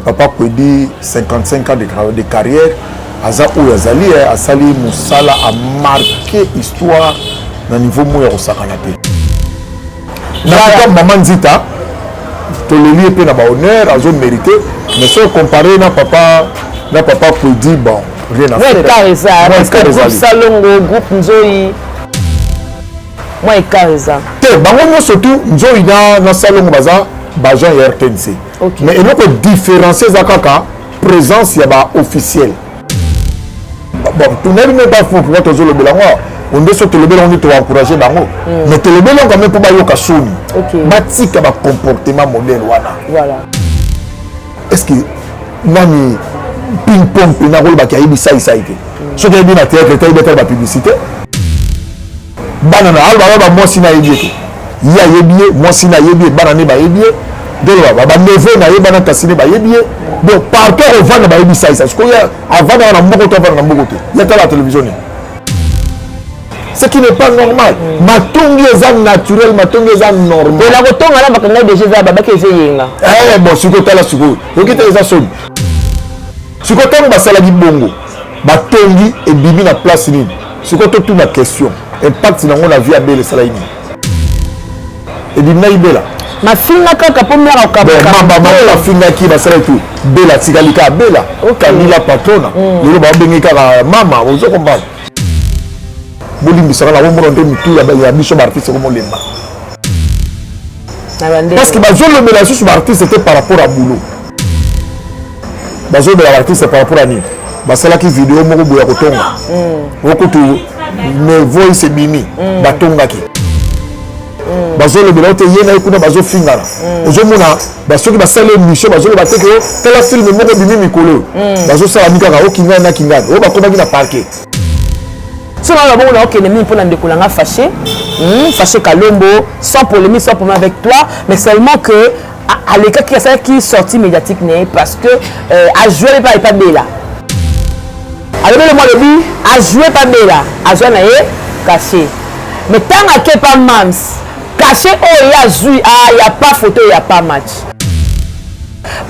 Papa Kwedi, 55 ans de carrière, aza oyo azali asali mosala, amarqué histoire na niveau moko ya kosakana te. Na tout mama Nzita, toleli ye mpe na bahonneur azomérite, mais soki comparé na papa Kwedi, bon, rien à faire. Écart eza parce que groupe Salongo, groupe Nzoi, mwa écart eza. Te, bango nyonso tu, Nzoi na Salongo, baza baagent ya RTNC. Mais eloko différence eza kaka présence ya baofficiel. Bon, tonayebi même pas pourquoi tozolobela yango. Onde so tolobela yango nde toencourage bango, mais tolobeli yango quand même mpo bayoka soni, batika bacomportement modèle wana. Est ce que nani ping pong mpena kolobaki ayebi saisai te? Soki ayebi na théâtre te, ayebi ata bapublicité. Bana na aloba bamwasi na ayebi ye te, ye ayebi ye, mwasi na ayebi ye, bana ne bayebi ye, ndoloba baneveu na ye, bana kasi ne bayebi ye. Donc partout akovanda, bayebi saisa. Sikoyo avandaka na mboka to avanda na mboka te, ye tala télévision nini, ce qui n'est pas normal. Matongi eza naturel, matongi eza normal. Na kotonga na bakanga déjà, eza babaki, eza eyenga. Bon, sikoyo tala, sikoyo oyoki te, eza soni. Sikoyo ntango basalaki bongo, batongi ebimi na place nini? Sikoyo totuna question: impact nango na vie ya Bela esalaki nini? Ebimi na Ibela. Mafinga kaka mpo miaka. Mama bafingaki, basalaki tu, Bela atikali kaka Bela Kandila patrona. Lelo babenge kaka mama, ozo comprendre. Bolimbisaka na komona nde mitu ya biso baartiste komolemba, parce que bazolobela lisusu baartiste te par rapport à boulot, bazolobela baartiste par rapport à nini? Basalaki video moko boye ya kotonga, okutu me voice ebimi, batongaki, bazolobela te ye na ye kuna bazofingana. Ozomona soki basali émission, bazoloba te ke tala film moko ebimi mikolo oyo, bazosala mi kaka okingani na kingani oyo bakomaki na parquet. So na bongo naokende mingi mpona ndeko na nga Fâché, Fâché Kalombo, sans polémique, sans problème avec toi, mais seulement que alekaki, asalaki sortie médiatique na ye parce que ajoué mpe epa Bela. Alobeli mwa, alobi ajoué pa Bela, azwa na ye cachet, mais ntango ake pa Mams, cachet oyo ye azwi, ya pas photo, ya pas match.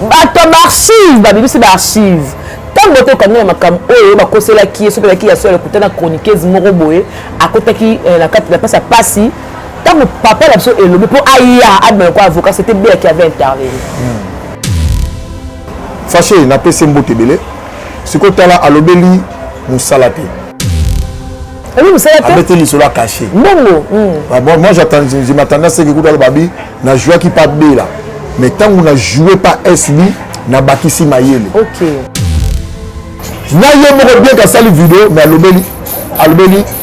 Bato ya baarchive babimisi baarchive. Ntango tokanga na makambo oyo bakoselaki ye, soki ezalaki ya so ya lokuta na chroniqueuse moko boye akotaki na kati na place ya pasi. Ntango papa na biso elobi mpo aya abima lokola avocat, c'était Bela qui avait intervenu. Fâché, napesi mbote ebele. Sikoyo tala, alobeli mosala te. Alobi mosala te. Abeti lisolo ya cachet. Mbongo. Bon, moi je m'attendais à ce que kuta aloba bi na jouaki pa Bela, mais ntango na joué pa SB, nabakisi mayele. Na ye moko, bien kasali video, mais alobeli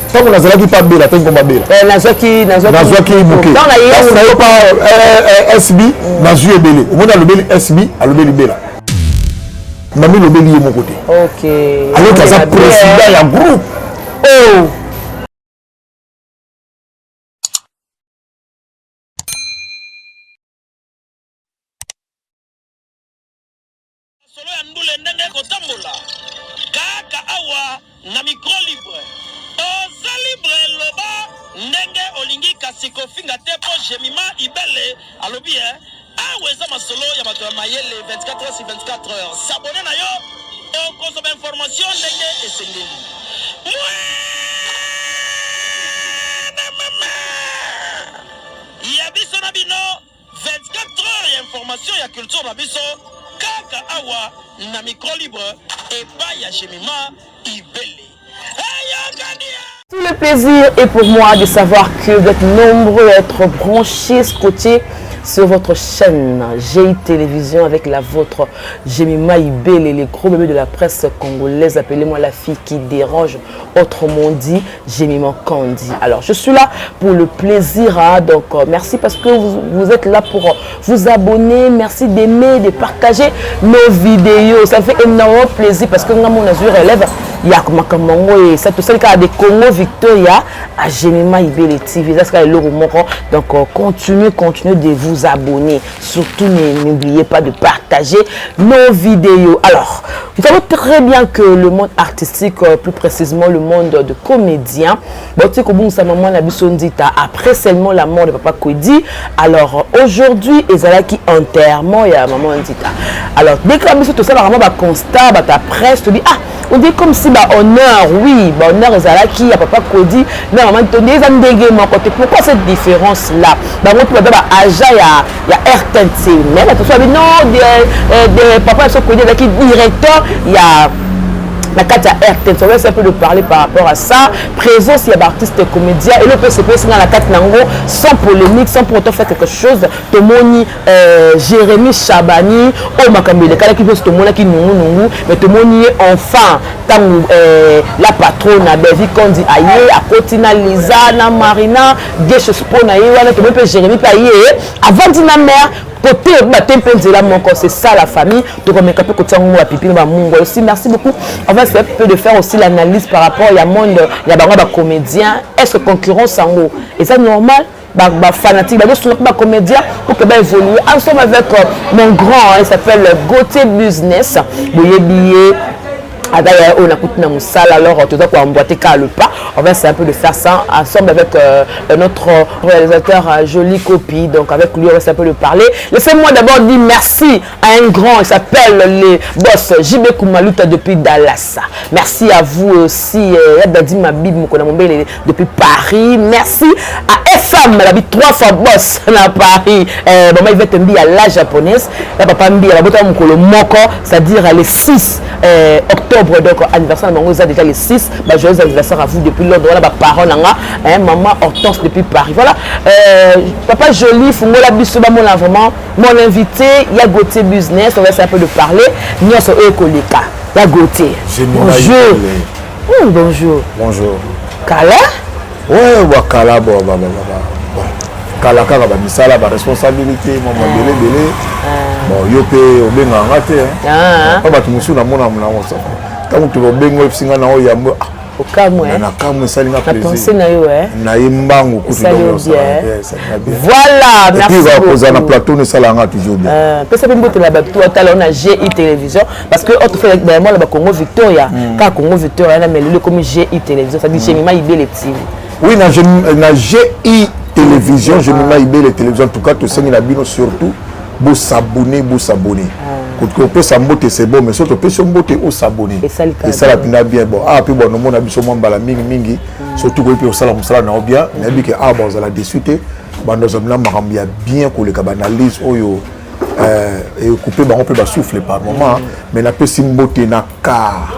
ntango nazalaki pa Bela te, nkomba Bela. Nazwaki. Nazwaki moke. Ntango naye pa SB, nazwi ebele. Omoni, alobeli SB, alobeli Bela, mami lobeli ye moko te, alors que aza président ya groupe. Oh. Solo ya ndule ndenge ekotambola kaka awa na micro libre. Oza libre, loba ndenge olingi, kasi kofinga te, mpo Jemima Ibele alobi e awa eza masolo ya bato ya mayele. 24 heures sur 24 heures, s'abonner na yo, okozwa bainformation ndenge esengeli. Mwana mama ya biso na bino, 24 heures ya information ya culture na biso kaka awa na micro libre epai ya Jemima Ibele. Eyokani. Tout le plaisir est pour moi de savoir que vous êtes nombreux à être branchés, scotchés sur votre chaîne GI Télévision avec la vôtre Jemima Ibele, les gros bébés de la presse congolaise. Appelez-moi la fille qui dérange, autrement dit Jemima Kandi. Alors, je suis là pour le plaisir, hein, donc merci parce que vous, vous êtes là pour vous abonner. Merci d'aimer, de partager nos vidéos. Ça fait énormément plaisir parce que nous avons relève ya makambo yango et ça tout ça de Congo Victoria à Jemima Ibele TV. Ça sera le moko. Donc continuez, continuez de vous vous abonner. Surtout, n'oubliez pas de partager nos vidéos. Alors, nous savons très bien que le monde artistique, plus précisément le monde de comédiens, sa maman na biso Nzita, après seulement la mort de Papa Kwedi. Alors, aujourd'hui, ezalaki enterrement ya maman Nzita. Alors, dès que biso tout ça, vraiment, ba constat, ba ta presse, tu dis, ah, on dit comme si ba honneur, oui, ba honneur ezalaki ya Papa Kwedi, na maman Tondi, eza ndenge moko te. Pourquoi cette différence là? Bango mpe baza ba agent ya RTNC, mais bato so babi non, de papa biso Kwedi azalaki directeur ya na kati ya RTNC. On va essayer un peu de parler par rapport à ça, présence ya baartiste comédien elo mpe sepesi nga na kati nango, sans polémique, sans pour autant faire quelque chose. Tomoni Jérémy Chabani oyo makambo elekalaki mpe tomonaki nungunungu, mais tomoni ye enfin ntango la patronne Bevi Kondi aye, akoti na Liza na Marina Geshe Spo na ye wana. Tomoni mpe Jérémy mpe aye, avandi na mare côté bate mpe nzela moko. C'est ça la famille. Tokomeka mpe kotia ngo bapipi na bamungu aussi. Merci beaucoup. On va essayer un peu de faire aussi l'analyse par rapport ya monde ya bango bacomédien. Est ce que concurrence yango eza normal? Bafanatique bazosunga mpe bacomédien pour que baévolue ensemble. Avec mon grand, hein, il s'appelle Gauthier Business, boyebi ye, aza ya oyo nakuti na mosala. Alors toza koemboîter kaka le pas. On va essayer un peu de faire ça ensemble avec notre réalisateur Jolie Copie. Donc avec lui, on va essayer un peu de parler. Laissez-moi d'abord dire merci à un grand, il s'appelle le boss JB Koumaluta depuis Dallas. Merci à vous aussi, Dadi Mabib Mokona Mombele depuis Paris. Merci à FM la trois fois boss na Paris, maman Yvette Mbi à la japonaise, la papa Mbi à la bota mokolo moko, c'est-à-dire le 6 octobre. Donc anniversaire na bango eza déjà le 6. Bah, joyeux anniversaire à vous depuis Londres. Voilà baparent nanga, hein, maman Hortense depuis Paris. Voilà, papa Joli, fungola biso bamona vraiment mon invité ya Gauthier Business. On va essayer un peu de parler nyonso oyo ekoleka ya Gauthier. Bonjour. Bonjour. Bonjour. Kala. Ouais, bakala bo ba ba ba bon, kala kaka bamisala, baresponsabilité mwa mabele ebele. Bon, yo mpe obengaka nga te pa bato mosusu namona nango ntango to obengi, oyebisi nga na oyo yambo. Okamwe. Na kamwe, esali nga plaisir na yo. Na ye mbangu kutu. Voilà, merci. Kozala na plateau esala nga toujours bien. Pesa mpe mbotela bato atala na GI Télévision, parce que autrefois mwana bacongo Victoria, kaka Congo Victoria na melelo ekomi GI Télévision, c'est-à-dire Jemima Ibele TV. Oui, na GI Télévision, Jemima Ibele Télévision. En tout cas, tosengi na bino surtout bosabonner, bosabonner. Kopesa mbote, c'est bon, mais soki topesi yo mbote, osabonner, esala mpenza bien. Bon, awa mpe bon, nomona biso mwa mbala mingimingi, surtout koyi mpe kosala mosala na yo bien. Nayebi ke awa bazala déçu te. Bando ozala makambo ya bien koleka baanalyse oyo ekupe bango mpe basouffle par moment. Mais napesi mbote na car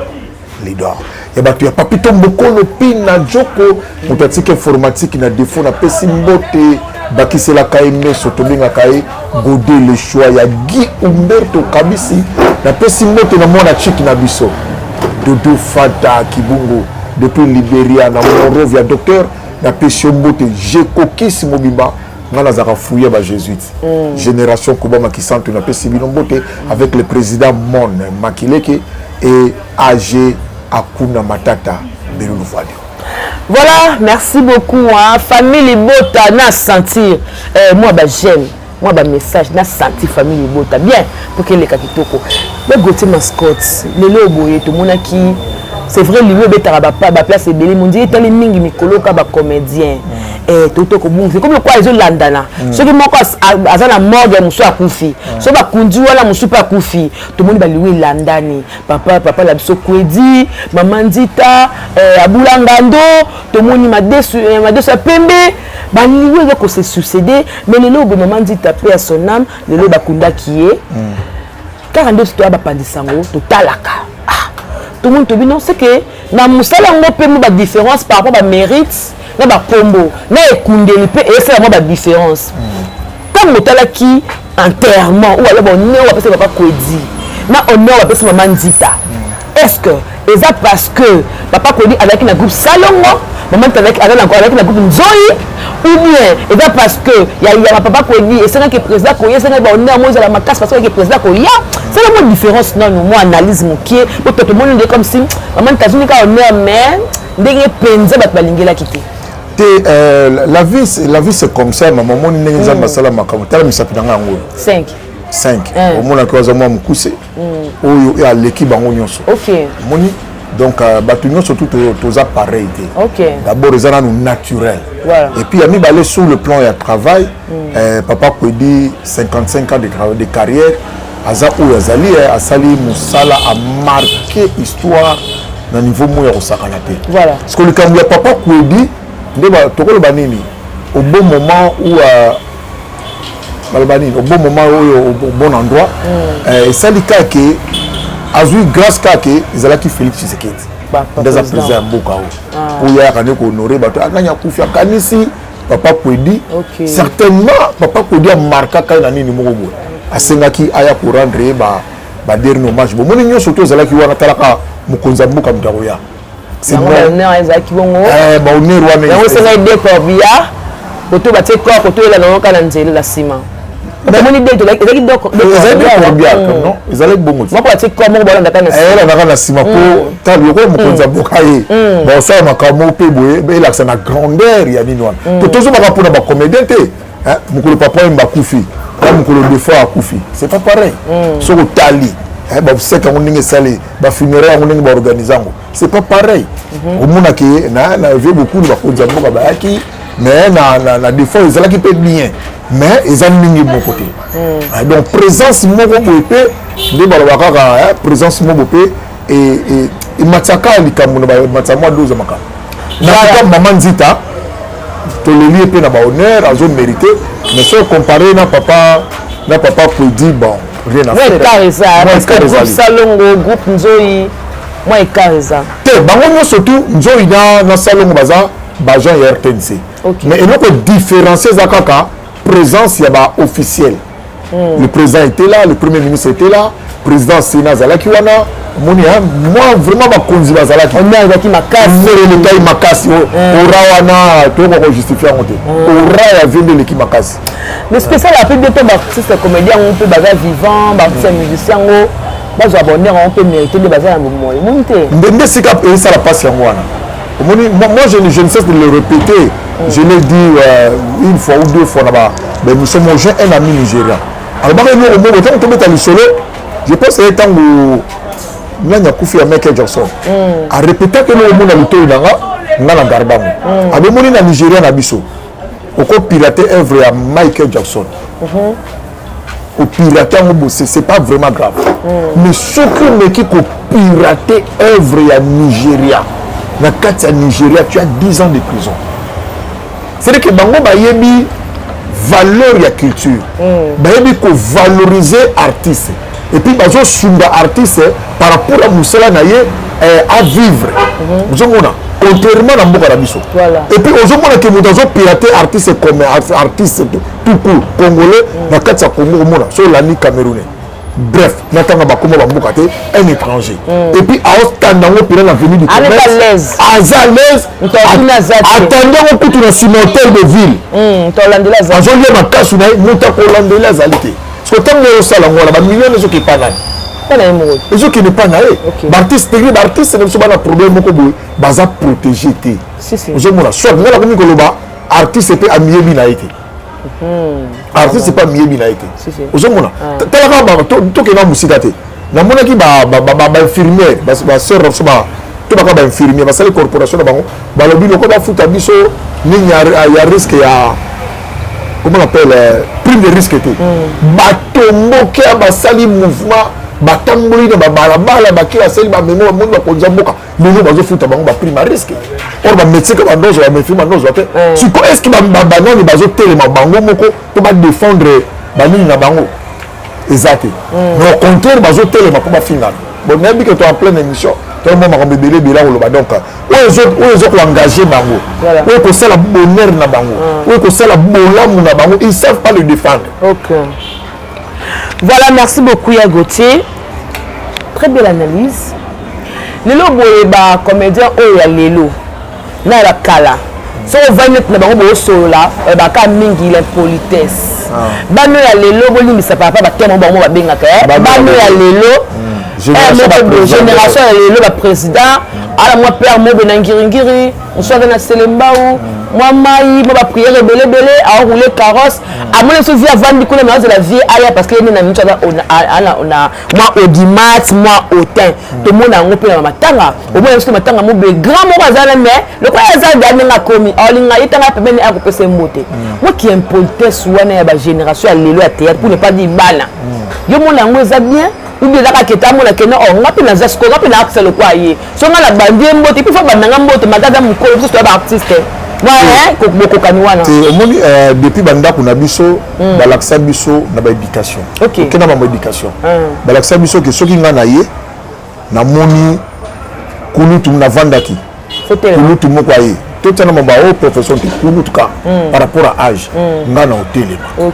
leader ya bato ya Papito Mbokono Pina Joko, moto atiki informatique na défaut. Napesi mbote, bakiselaka ye meso, tobengaka ye Gode le choix ya Guy Umberto Kabisi. Napesi mbote na mwana chiki na biso Dodo Fata Kibungu depuis Liberia na Monrovia. Docteur, napesi yo mbote. Jekokisi mobimba, nga nazalaka fruit ya bajésuite, génération Kobama Kisantu. Napesi bino mbote avec le président Mon Makileke et AG Akuna Matata Belulu Vadio. Voilà, merci beaucoup. Hein. Famille Libota, na sentir. Moi, bah, j'aime. Moi, bah, message, na senti famille Libota. Bien, pour que les kitoko. Le Gauthier Mascotte, lelo boye, tout le monde qui. C'est vrai, liwo ebetaka baplace ebele mondi etali mingi mikolo ka bacomédien toto kobungisa comme lokwa ezolandana. Soki moko aza na morgue, mosu akufi, soki bakundi wana, mosu mpe akufi. Tomoni baliwo elandani, papa na biso Kwedi, mama Nzita, abula ngando, tomoni madesu, madesu ya pembe. Baliwo eza kose succéder. Mais lelo boye, mama Nzita mpe ya son âme, lelo bakundaki ye kaka nde toya bapandisa yango. Totalaka, ah, tomoni tobi non, c'est que na mosala yango mpe mo badifférence par rapport bamérite na bakombo na ekundeli mpe esala mwa badifférence. Ntango otalaki enterrement ou alors bahonneur bapesi papa Kwedi na honneur bapesi mama Nzita, est ce que eza parce que papa Kwedi azalaki na groupe Salongo, mama Nzita azalaki na groupe Nzoi, ou bien eza parce que ya papa Kwedi esengaki président koya, esengaki bahonneur mo ezala makasi parce que président koya? Sala mwa différence nanu, mwa analyse mokie, po to tomoni nde comme si mama Nzita azwini kaka honneur, mais ndenge mpenza bato balingelaki te. Te, la vie, c'est comme ça, mama. Omoni ndenge Nzambe asala makambo. Tala misapi na ngai, yango oyo. 5. 5. Omonaki aza mwa mokuse, oyo aleki bango nyonso. Omoni, donc bato nyonso tu toza pareil te. D'abord eza nanu naturel. Et puis ya mibale, sur le plan ya travail, papa Kwedi, 55 ans de carrière, aza oyo azali, asali mosala, amarqué histoire na niveau moko ya kosakana te. Parce que likambo ya papa Kwedi nde tokoloba nini, au bon moment où baloba nini, au bon moment oyo, au bon endroit. Esali kaka ke azwi grâce, kaka ke ezalaki Félix Tshisekedi nde aza président ya mboka oyo, oyo ayaka nde kohonorer bato. Akani akufi, akanisi papa Kwedi. Certainement papa Kwedi amarkaka ye na nini moko boye, asengaki aya korendre ye badernier hommage. Bomoni nyonso to ezalaki wana, talaka mokonzi ya mboka, moto akoya. Bahonneur ezalaki bongo. Bahonneur wana. Yango esengai de corbillard, koto batie corps, koto oyela nango kaka na nzela na nsima. Omoni de ezalaki. Ezalaki corbillard, non, ezalaki bongo. Moko batie corps, moko balandaka na nsima. Elandaka na nsima, mpo tala lokola mokonzi ya mboka ye, baosala makambo mpe boye, elakisa na grandeur ya nini wana. To tozobaka mpona bacomédien te. Mokolo papa oyo bakufi na mokolo des fois akufi, c'est pas pareil. Soki otali baseke yango ndenge esali, bafunéraire yango ndenge baorganiser yango, c'est pas pareil. Omonaki na vie bokulu, bakonzi ya mboka bayaki, mais na des fois ezalaki mpe bien, mais eza ndenge moko te. Donc présence moko boye mpe, nde baloba kaka présence moko mpe ematisaka likambo na ematisa mwa dose ya makambo. Na kaka mama Nzita, toleli ye mpe na bahonneur, azomérite, mais soki comparé na papa Kwedi, bon, rien à faire. Écart eza, parce que groupe Salongo, groupe Nzoi, mwa écart eza. Te, bango nyonso tu, Nzoi na Salongo, baza baagent ya RTNC. Mais eloko différencier eza kaka présence ya baofficiel. Le président était là, le premier ministre était là, président Sénat azalaki wana. Omoni moi vraiment bakonzi bazalaki. Honneur ezalaki makasi. Elekaki makasi. Ora wana toyoka kojustifier yango te, ora ya vie nde eleki makasi. Mais spécial ape bien to baartiste comédien yango mpe baza vivant, baartiste musicien yango bazwa bonheur yango mpe mérité, nde baza na bomoi, omoni te? Nde esika esala mpasi yango wana. Omoni, moi je ne cesse de le répéter, je l'ai dit une fois ou deux fois na baémission. Moi, j'ai un ami nigérian, alobaka eloko moko ntango tobeta lisolo, je pense ye ntango nani akufi ya Michael Jackson, arépétaki eloko moko na litoi na nga, nga na gardango. Abomoni na Nigéria na biso, okopirate œuvre ya Michael Jackson, kopirate yango bo, c'est pas vraiment grave, mais soki omeki kopirate œuvre ya Nigeria, na kati ya Nigeria, tu as 10 ans de prison. C'est-à-dire que bango bayebi valeur ya culture, bayebi kovaloriser artiste, et puis bazosunga artiste par rapport à mosala na ye à vivre. Ozomona, contrairement na mboka na biso. Et puis ozomona ke moto azopirate artiste comme artiste tout court congolais na kati ya Congo, omona so olandi Camerounais, bref, natanga bakoma bamboka te, un étranger, et puis aotanda yango mpena na avenue du Commerce, aza à l'aise, atandi yango kutu na nsima hôtel de ville, azolia makasu na ye, moto akolandela azali te. Parce que ntango osala yango wana, bamillion ezokepa nani? Ezokende mpa na ye. Baartiste teke, baartiste na biso bana problème moko boye, baza protégé te. Ozomona, soit nga nakomi koloba, artiste mpe amiyebi na ye te, artiste mpe amiyebi na ye te. Ozomona, talaka, tokenda mosika te, namonaki bainfirmière, basœur na biso to baka bainfirmier, basali corporation na bango, balobi loko bafuta biso nini ya risque ya, comment on appelle, prime de risque te. Batomboki, basali mouvement, batamboli na babalabala, bake, basali bamemo, bamoni bakonzi ya mboka, lelo bazofuta bango baprime ya risque. Or bamédecin ke bandozwa, bainfirmier bandozwa te. Siko est ce que banani bazotelema bango moko mpo badéfendre banini na bango? Eza te, mais au contraire bazotelema mpo bafingana. Bon, nayebi ke to en pleine émission, toyomwa makambo ebele ebele akoloba. Donc oyo eza koengage bango, oyo kosala bonheur na bango, oyo kosala bolamu na bango, ils savent pas le défendre. Ok, voilà, merci beaucoup ya Gauthier, très belle analyse. Lelo boye, bacomédien oyo ya lelo na ya bakala, soki ovandi neti na bango, boosolola baka mingi l'impolitesse. Bano ya lelo, bolimbisa papa, baterme bango babengaka bano ya lelo, génération ya lelo, baprésident ala mwa père mobe na Ngiringiri, mosu aza na Selembau. Mwa mai, mwa baprière ebele ebele, aroule carrosse. Amoni biso vie avandi kuna, mais azela vie aya parce que ye nde na minute aza na mwa audimat, mwa hautain. Tomona yango mpe na matanga, omona biso matanga mobe grand moko aza na, mais lokola aza da ndenge akomi, aolinga ye ntanga pembeni, akopesa ye mbote. Mwa ki impolitesse wana ya bagénération ya lelo ya théâtre, pour ne pas dire bana, yo mona yango eza bien ou bien ezaka kete amona kende o nga mpe naza sikoyo, nga mpe naakisa lokwa ye so nga na bandi ye mbote, mpe fo bandanga mbote mata aza mokolo, biso toya baartiste bokokani wana. Te, omoni, depuis bandako na biso balakisa biso na baéducation. Okenda mambo éducation, balakisa biso ke soki nga na ye namoni kulutu navandaki, kulutu moko aye, totiana mambo oyo profession te, kulutu ka par rapport à âge, nga na otelema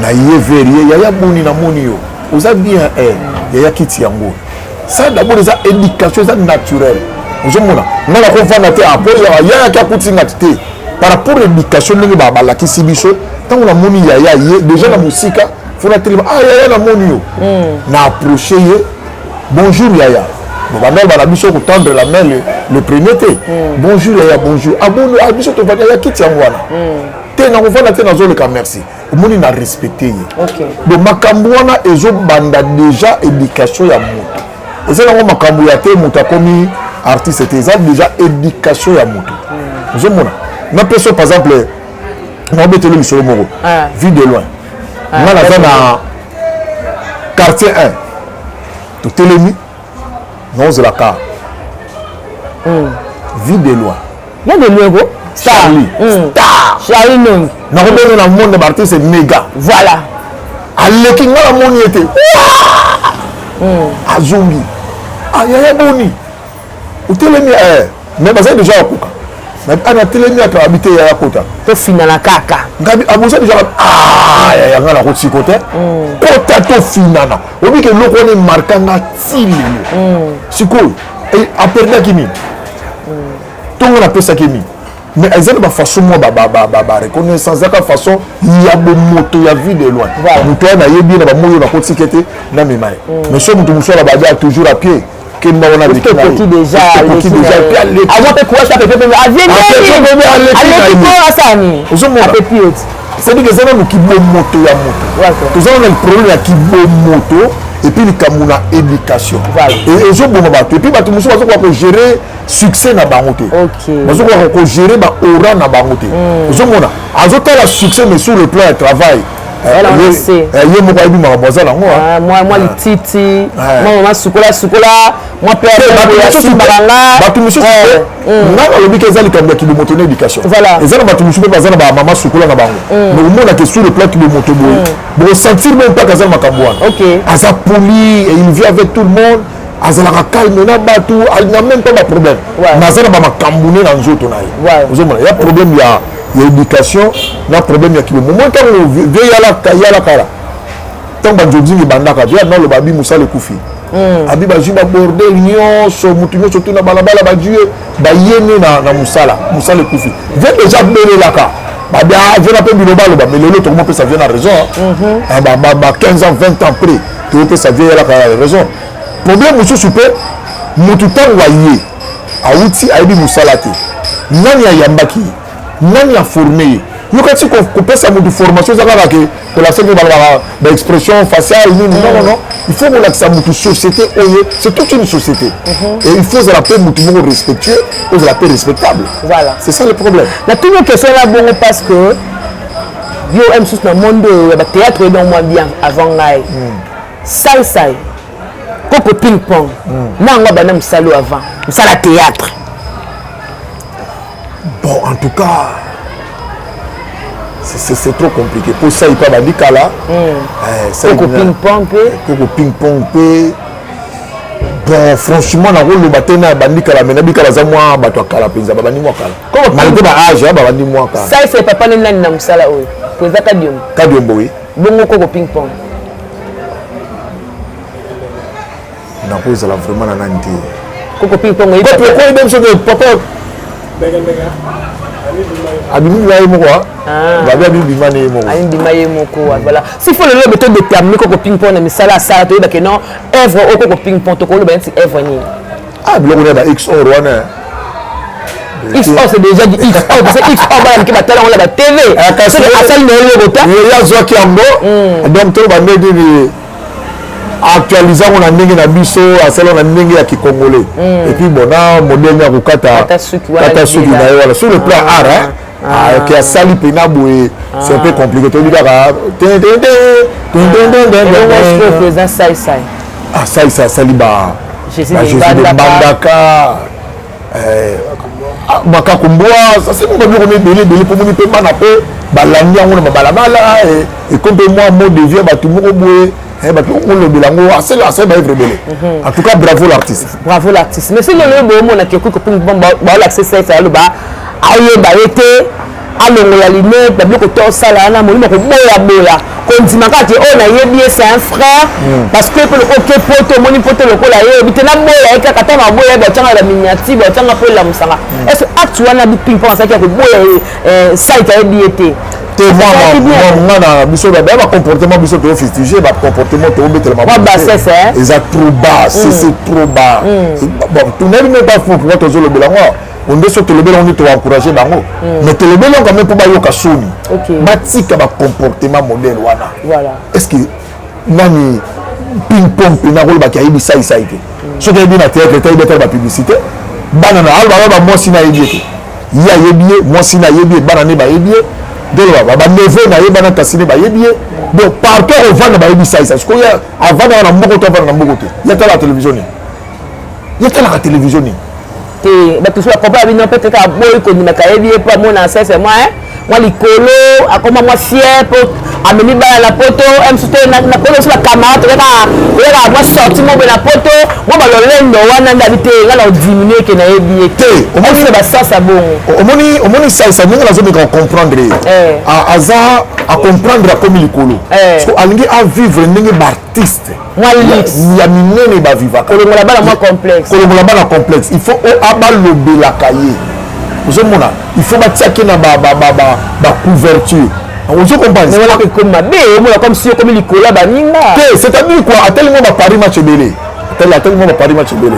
na ye vers ye: "Yaya, boni? Namoni yo oza bien." "Yaya, kiti yango." Ça d'abord eza éducation, eza naturel. Ozomona nga nakovanda te apo yayaki akuti nga te. Par rapport à éducation ndenge balakisi biso, ntango namoni yaya ye déjà na mosika, fo natelema: "Ah yaya, namoni yo." Na approche ye: "Bonjour yaya." Bon, banda bana biso kotendre la main le premier te. "Bonjour yaya." "Bonjour." "Aboni ah, biso tovandi." "Yaya, kiti yango wana." "Te, nakovanda te, nazoleka, merci." Omoni na respecte ye. Donc makambo wana ezobanda déjà éducation ya moto. Eza yango makambo ya te moto akomi artiste te, eza déjà éducation ya moto. Ozomona, napesa par exemple, naobeteli lisolo moko. Vie de loin, nga naza na quartier 1, totelemi, naozela car. Vie de loin. Ya de loin ko. Charlie Star. Charlie Nong. Nakobenga na monde baartiste méga. Voilà. Aleki nga, namoni ete azongi: "Ah yaya, boni? Otelemi?" Mais bazali déjà bakoka ana atelemi, aka abi te: "Yaya, kota." Tofinana kaka. Ngabi aboza déjà: "Ah yaya, nga nakotiko te, kota tofinana." Obiki eloko wana emarka nga ti lelo. Sikoyo aperdaki nini? Ntongo napesaki nini? Mais eza na bafaçon mwa bareconnaissance, ezaka façon ya bomoto ya vie de loin. Moto wana nayebi ye na bamoi oyo nakotika te, namema ye. Mais so moto mosusu ala badia toujours à pied, kemba wana. Aleki déjà, avant mpe courage apepe mpe aleki ko asani. Ozomona, c'est-à-dire que eza nanu kibomoto ya moto. Toza nanu na problème ya kibomoto et puis likambo na éducation ezoboma bato. Et puis bato mosusu bazokoka kogérer succès na bango te, bazokoka kogérer baora na bango te. Ozomona azotala succès, mais sur le plan ya travail, ye moko ayebi makambo aza nango. Mwa lititi, mwa mama sukola sukola, mwa mpe asimbaka nga. Bato mosusu nga nalobi ke eza likambo ya kibomoto na éducation. Eza na bato mosusu mpe baza na bamama sukola na bango, mais omonake sur le plan kibomoto boye, bokosentir même mpaka aza na makambo wana. Aza poli et il vit avec tout le monde, azalaka calme na bato, alinga même pas baproblème, mais aza na bamakambo ne na nzoto na ye. Ozomona ya problème ya éducation na problème ya kibomo. Moi, ntango vie yala kala, ntango banzonzingi ebandaka, vie naloba abi mosala ekufi, abi bazwi babordel nyonso, motu nyonso tuna balabala, bazwi ye bayene na mosala, mosala ekufi. Vie déjà belelaka babi vie na mpe biloba aloba. Mais lelo tokomopesa vie na raison, ba 15 ans, 20 ans près, tokopesa vie yalaka raison. Problème mosusu mpe, motu ntango aye awuti, ayebi mosala te, nani ayambaki ye? Nani aforme ye? Yoka ti kopesa motu formation eza kaka ke kolakisa nde balobaka baexpression faciale nini. Non, non, non, il faut kolakisa motu société oyo, c'est toute une société et il faut ozala mpe motu moko respectueux, ozala mpe respectable. Voilà. C'est ça le problème. Natuni question na bongo parce que yo mosusu na monde oyo ya bathéâtre oyebi yango mwa bien avant ngai. Sai sai, koko ping pong na yango abanda mosala oyo avant mosala théâtre. Bon, en tout cas c'est trop compliqué po sai mpe abandi kala. Koko ping pong mpe. Koko ping pong mpe, bon, franchement nakoloba te na bandi kala, mais nayebi kala aza mwa bato ya kala mpenza, babandi mwa kala malgré baage, babandi mwa kala. Sai sai, papa ne nani na mosala oyo po eza Kadiombo? Kadiombo, oui. Bongo koko ping pong? Nakozala vraiment na nani te. Koko ping pong. Oyebi biso te, papa abimi ye moko, babi abibima ne ye moko. Abibima ye moko, voilà. S'il faut lelo beto déterminer koko ping pong na misala asala, toyebake non, œuvre oyo koko ping pong, tokoloba neti œuvre nini? Ah, biloko na ba xor wana, XO, c'est déjà du XO, parce que XO bana mike batala yango na ba TV. Soki asali na ye eloko te. Ye azwaki yango, donc toloba nde nini, actualise yango na ndenge na biso, asali yango na ndenge ya kicongolais. Et puis bon, na modèle ya kokata Kata suki wana, kata suki na ye wana, sur le plan art, hein. Ah, ok, asali mpena boye, c'est un peu compliqué. Toyebi kaka tin, tin, tin, tin, tin, tin, tin, Elongo tin. sikoyo président Sai Sai. Ah, Sai Sai asali ba Jésus ba de Jésus de Mbandaka. Mbandaka, ah, Makako Mbwa, ça c'est mo babiloko ebele ebele, mpo moni mpe bana mpe balandi yango na babalabala, ekomi mpe mwa mot de vie, bato moko boye, bato moko kolobela yango. Asali baœuvre ebele. En tout cas, bravo l'artiste. Bravo l'artiste. Mais soki lelo bomonaki okoki baolakisa Sai Sai, aloba ayeba ye te, alongola lunette, babiloko to osala wana, molimo koboyaboya, kondima kaka te oyo nayebi ye, c'est un frère, parce que mpe lokola oke poto, omoni poto lokola ye oyebi te, naboya ye kaka. Ntango aboya ye, batianga na baminiature, batianga mpo elamusanga. Est ce que acte wana biping mpo asalaki ya koboya ye site, ayebi ye te? Te, nga na biso baya bacomportement, biso toofustige bacomportement, toobetela. Mwa bassesse, hein? Eza trop bas, c'est trop bas. Bon, tonayebi même pas pourquoi tozolobela yango. Onde so tolobela yango nde toencourage bango, mais tolobeli yango quand même mpo bayoka soni, batika bacomportement modèle wana. Est ce que nani ping pong mpena kolobaki ayebi saisai te? Soki ayebi na théâtre te, ayebi atala bapublicité, bana na aloba bamwasi na ayebi ye te, ye ayebi ye, mwasi na ayebi ye, bana ne bayebi ye, doloba baneveu na ye, bana kasi ne bayebi ye. Donc partout akovanda, bayebi saisai. Sikoyo avandaka na mboka to avanda na mboka te, ye atalaka télévision nini? Ye atalaka télévision nini? Te, bato so bakompa bino peut-être aboyi kondimaka ayebi ye mpo amona sese mwa mwa likolo, akoma mwa fier mpo amemi bana na poto mosusu te. Na poto so bacamarade toyaka mwa sorti mo boye na poto, mwa balolendo wana nde abi te, nga na odiminue ke nayebi ye te. Omoni basasa bongo. Omoni salisa ndenge nazomeka comprendre ye, aza acomprendre, akomi likolo, alingi avivre ndenge baartiste mwa luxe ya minene bavivaka. Kolongola bana mwa complexe. Kolongola bana complexe, il faut balobelaka ye. Ozomona, il faut batiaki na bacouverture, ozo comprendre? Wana ekomi mabe, omona comme si okomi likolo ya baninga. Te, c'est-à-dire quoi, ateli mwa baparis match ebele, ateli mwa baparis match ebele.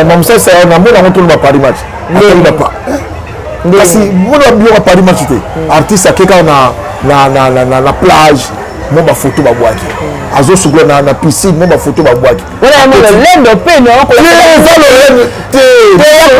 Mamusasa namona yango, tolo baparis match ateli bapa, kasi mona biloko ya paris match te. Artiste ake kaka na plage, mwa bafoto babwaki, azosukola na piscine, mwa bafoto babwaki. Wana ya mwana lendo mpe. Eza lolendo te.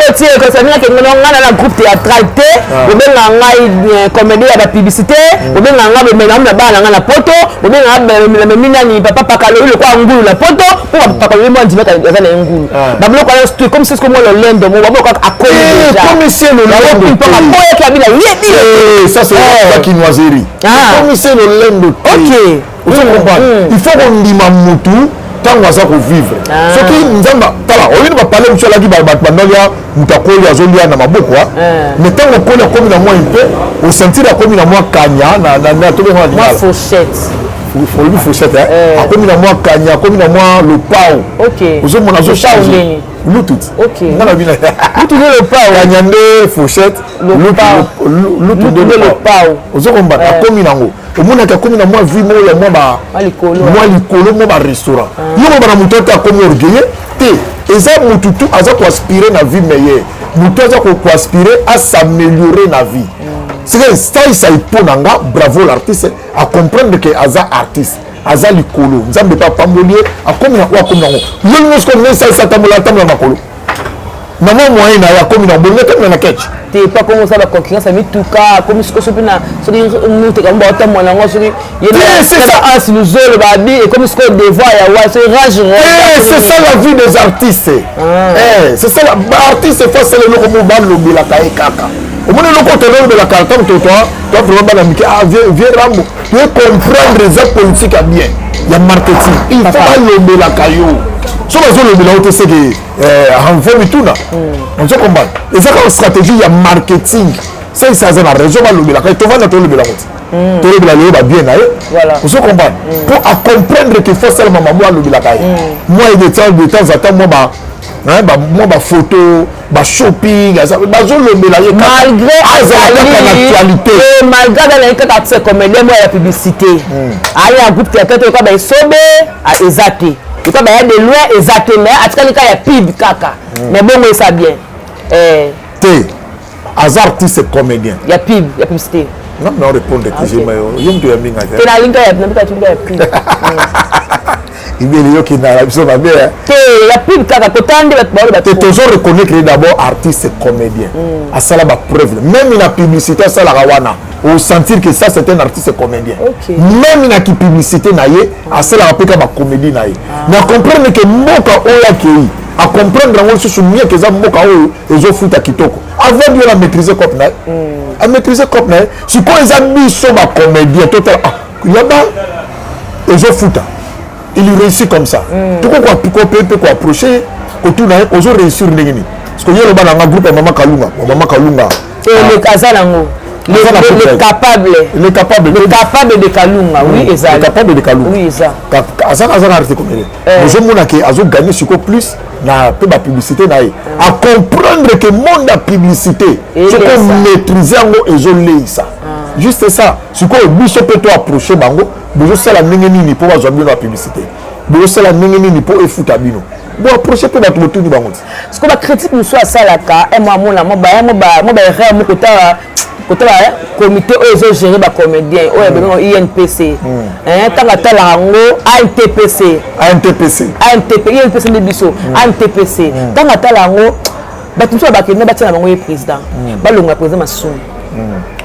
Kotie kosaningaki nga na groupe théâtral te, bobenga ngai comédie ya bapublicité, bobenga ngai bomena na bana na ngai na poto, bobenga ngai nani papa Pakaloyi lokola ngulu na poto, mpo Pakaloyi mwa ndimaka aza na ye ngulu. Babiloko wana comme si mwa lolendo mo babiloko akomi. Comme si lolendo. Aboyaki abina yebi. Ça, c'est la kinoiserie. Comme si lolendo te. Ozo comprendre? Il faut kondima mutu ntango aza kovivre. Soki Nzambe, tala, oyini bapale mosu alaki bato bandolia, moto akoli azolia na maboko, mais ntango akoli, akomi na mwa mpe osentir akomi na mwa kanya, tobenga na fourchette. Olobi fourchette, akomi na mwa kanya, akomi na mwa lopao. Ozomona, azochange lutu. Nga na bino. Lutu nde lopao. Kanya nde fourchette, lutu nde lopao. Ozokomba, akomi nango, omonaki akomi na mwa vie moko ya mwa mwa likolo, mwa barestaurant. Yo koloba na moto te akomi orgueilleux te. Eza motu tu aza koaspire na vie meilleure, motu aza koaspire as'améliorer na vie. Sike salisa mpo na nga, bravo l'artiste, acomprendre ke aza artiste, aza likolo, Nzambe mpe apamboli ye, akomi na oyo akomi nango. Yo nyonso komi esalisa, atambola, atambola makolo na mwa moyen na ye, akomi na bolingo, atambola na ketch. Te, pa kongo osala baconcurrence ya mituka, akomi sikoyo soki na soki muteka mo baotambola yango, soki ye luzolo babi, ekomi sikoyo devoir ya wa soki rage. C'est ça la vie des artistes. C'est ça, artiste faut asala eloko mo balobelaka ye kaka. Omoni eloko tolobelaka ntango to vraiment bana mike, ah, vieux Rambo, toye comprendre, eza politique ya bien ya marketing. Il faut balobelaka yo. So bazolobela yo te, seke renfo mituna. Ozo comprendre? Eza kaka stratégie ya marketing. Salisa aza na raison, balobelaka, tovanda tolobelako te, tolobela lelo babien na ye. Ozo comprendre? Mpo acomprendre ke faut asalama mamo alobelaka ye moi de temps en temps, mwa bafoto, bashopping, bazolobela ye. Malgré azala kaka na actualité. Malgré aza naye kaka artiste comédien moko ya publicité, aye ya groupe théâtre te, lokola baesobe eza te, lokola baya de loin eza te, mais atikali kaka ya pub kaka, mais bongo esa bien. Te. Aza artiste comédien. Ya pub, ya publicité. Nga na répondre te, yo moto ya minga te. Te, nalinga ya nabika tunga ya pub. Ibele yokendaka na biso mabe. Te, ya pub kaka kotala nde bato baoloba. Te, tozo reconnaître d'abord artiste comédien. Asala bapreuve même na publicité asalaka wana, osentir que ça, c'est un artiste comédien. Même na kipublicité na ye asalaka mpe ka bacomédie na ye. Na comprendre ke mboka oyo akei, acomprendre yango lisusu mieux ke eza mboka oyo ezofuta kitoko. Avant dio na maîtriser cope na ye, amaîtrise cope na ye. Sikoyo eza biso bacomédien totala, ah, yaba ezofuta, il réussit comme ça. Tokoki mpe koapproche, kotuna ye: ozo réussir ndenge nini? Parce que ye loba nanga groupe ya Mama Kalunga, Mama Kalunga. Aza nango le capable. Le capable. Le capable de Kalunga, oui, eza. Le capable de Kalunga. Oui, eza. Aza na artiste comédien, ozomona ke azoganye sikoyo plus na mpe bapublicité na ye. Acomprendre ke monde ya publicité, soki omaîtrise yango, ezoleisa. Juste ça. Sikoyo biso mpe to approche bango: bozosala ndenge nini mpo bazwa bino ya publicité? Bozosala ndenge nini mpo efuta bino? Boapproche mpe bato, botuni bango ti. Sikoyo bacritique mosusu asalaka, mwa amona mwa baerreur mo kotala kotala comité oyo ezogérer bacomédien oyo ebengaka INPC. Ntango atalaka yango, ANTPC. ANTPC. ANTP, INPC nde biso, ANTPC. Ntango atala yango, bato mosusu bakende batia na bango ye président, balongola président Masumu,